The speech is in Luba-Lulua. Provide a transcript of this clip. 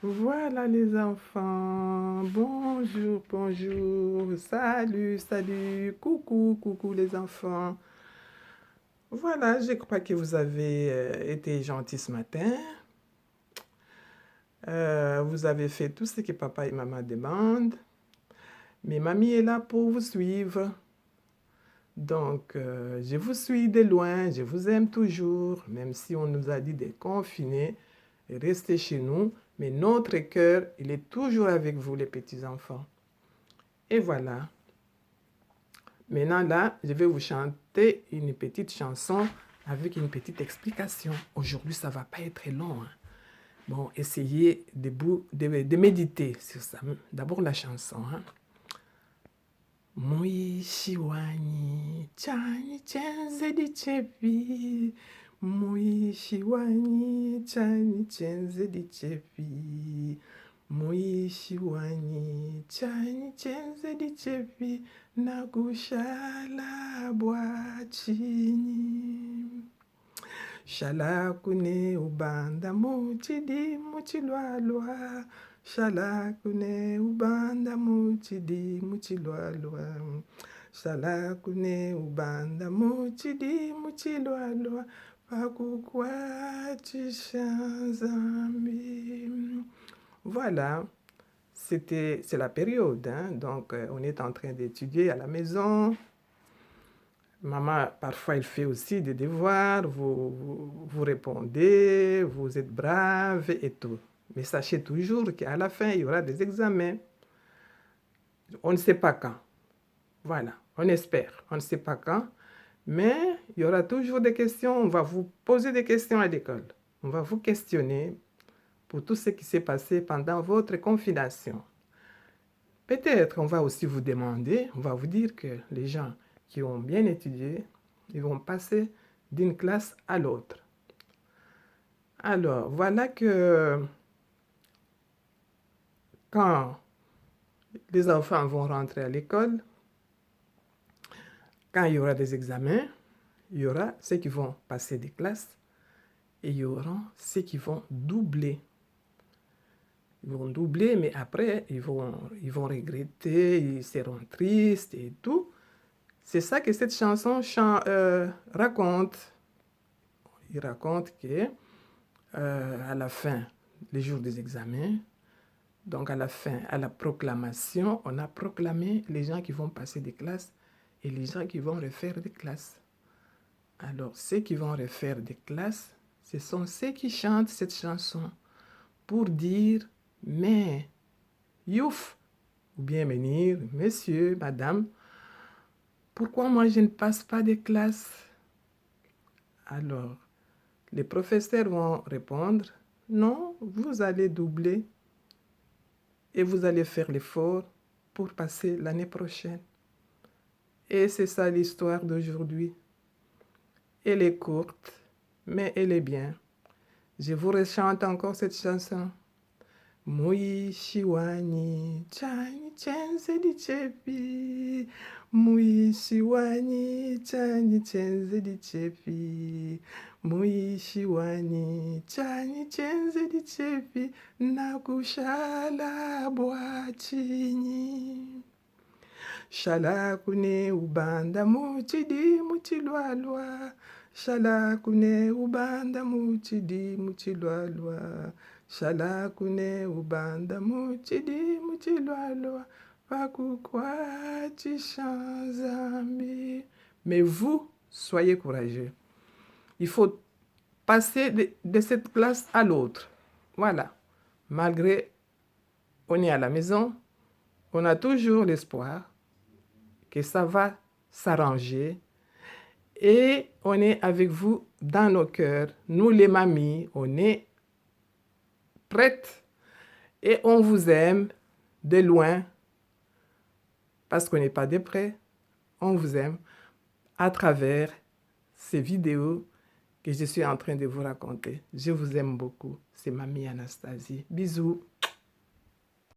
Voilà les enfants, bonjour, bonjour, salut, salut, coucou, coucou les enfants. Voilà, je crois que vous avez été gentils ce matin. Vous avez fait tout ce que papa et maman demandent. Mais mamie est là pour vous suivre. Donc, je vous suis de loin, je vous aime toujours, même si on nous a dit de confiner et rester chez nous. Mais notre cœur, il est toujours avec vous, les petits-enfants. Et voilà. Maintenant, là, je vais vous chanter une petite chanson avec une petite explication. Aujourd'hui, ça va pas être long. Hein. Bon, essayez de méditer sur ça. D'abord, la chanson. Hein. Muyishi wanyi tshianyi tshienzedi tshiebe, Muyishi wanyi tshianyi tshienzedi tshiebe, Muyishi wanyi tshianyi tshienzedi tshiebe, Nakushala bua tshinyi? Shalaku ne ubanda mu tshidimu tshilualua, Shalaku ne ubanda mu tshidimu tshilualua, Shalaku ne ubanda mu tshidimu tshilualua, Pakukuatshisha Nzambi. Voilà, c'est la période, hein? Donc on est en train d'étudier à la maison. Maman, parfois, elle fait aussi des devoirs, vous répondez, vous êtes brave et tout. Mais sachez toujours qu'à la fin, il y aura des examens. On ne sait pas quand. Voilà, on espère. On ne sait pas quand. Mais il y aura toujours des questions. On va vous poser des questions à l'école. On va vous questionner pour tout ce qui s'est passé pendant votre confination. Peut-être on va aussi vous demander, on va vous dire que les gens qui ont bien étudié, ils vont passer d'une classe à l'autre. Alors, voilà que quand les enfants vont rentrer à l'école, quand il y aura des examens, il y aura ceux qui vont passer des classes et il y aura ceux qui vont doubler. Ils vont doubler, mais après, ils vont regretter, ils seront tristes et tout. C'est ça que cette chanson raconte. Il raconte que à la fin, les jours des examens, donc à la fin, à la proclamation, on a proclamé les gens qui vont passer des classes et les gens qui vont refaire des classes. Alors, ceux qui vont refaire des classes, ce sont ceux qui chantent cette chanson pour dire, mais, youf, ou bien menhir, monsieur, madame, pourquoi moi je ne passe pas des classes? Alors, les professeurs vont répondre, non, vous allez doubler et vous allez faire l'effort pour passer l'année prochaine. Et c'est ça l'histoire d'aujourd'hui. Elle est courte, mais elle est bien. Je vous rechante encore cette chanson. Muyishi wanyi tshianyi tshienzedi tshiebe, Muyishi wanyi tshianyi tshienzedi tshiebe, Muyishi wanyi tshianyi tshienzedi tshiebe, Nakushala bua tshinyi? Shalaku ne ubanda mu tshidimu tshilualua, Shalaku ne ubanda mu tshidimu tshilualua, Shalaku ne ubanda mu tshidimu tshilualua, Pakukuatshisha Nzambi. Mais vous, soyez courageux. Il faut passer de cette classe à l'autre. Voilà. Malgré on est à la maison, on a toujours l'espoir que ça va s'arranger. Et on est avec vous dans nos cœurs. Nous, les mamies, on est prêtes et on vous aime de loin parce qu'on n'est pas de près. On vous aime à travers ces vidéos que je suis en train de vous raconter. Je vous aime beaucoup. C'est Mamie Anastasie. Bisous.